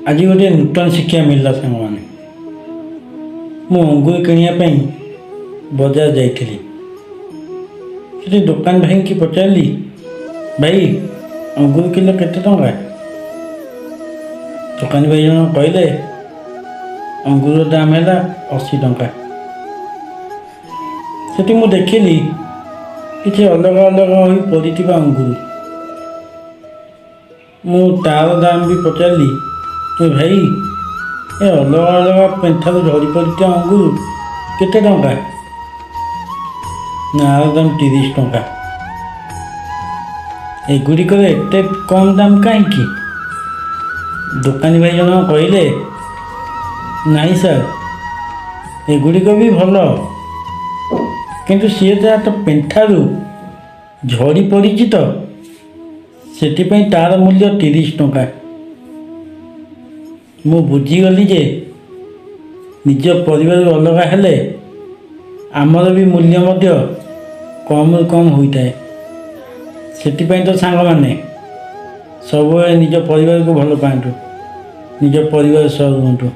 ଆଜି ଗୋଟିଏ ନୂତନ ଶିକ୍ଷା ମିଳିଲା ସାଙ୍ଗମାନେ। ମୁଁ ଅଙ୍ଗୁର କିଣିବା ପାଇଁ ବଜାର ଯାଇଥିଲି। ସେଠି ଦୋକାନ ଭାଇଙ୍କି ପଚାରିଲି, ଭାଇ, ଅଙ୍ଗୁର କିଲୋ କେତେ ଟଙ୍କା? ଦୋକାନୀ ଭାଇ ଜଣ କହିଲେ, ଅଙ୍ଗୁର ଦାମ ହେଲା 80 ଟଙ୍କା। ସେଠି ମୁଁ ଦେଖିଲି କିଛି ଅଲଗା ଅଲଗା ହୋଇ ପଡ଼ିଥିବା ଅଙ୍ଗୁର। ମୁଁ ତାର ଦାମ ବି ପଚାରିଲି ଯେ, ଭାଇ, ଏ ଅଲଗା ଅଲଗା ପେନ୍ଥାରୁ ଝଡ଼ି ପଡ଼ିଥିବା ଅଙ୍ଗୁର କେତେ ଟଙ୍କା? ନା, ଆର ଦାମ 30 ଟଙ୍କା। ଏଗୁଡ଼ିକର ଏତେ କମ୍ ଦାମ କାହିଁକି? ଦୋକାନୀ ଭାଇ ଜଣ କହିଲେ, ନାଇଁ ସାର୍, ଏଗୁଡ଼ିକ ବି ଭଲ, କିନ୍ତୁ ସିଏ ଯାହା ତ ପେନ୍ଥାରୁ ଝଡ଼ି ପଡ଼ିଛି ତ ସେଥିପାଇଁ ତାର ମୂଲ୍ୟ 30 ଟଙ୍କା। ମୁଁ ବୁଝିଗଲି ଯେ ନିଜ ପରିବାରରୁ ଅଲଗା ହେଲେ ଆମର ବି ମୂଲ୍ୟ ମଧ୍ୟ କମ୍ରୁ କମ୍ ହୋଇଥାଏ। ସେଥିପାଇଁ ତ ସାଙ୍ଗମାନେ, ସବୁବେଳେ ନିଜ ପରିବାରକୁ ଭଲ ପାଆନ୍ତୁ, ନିଜ ପରିବାର ସହ ରୁହନ୍ତୁ।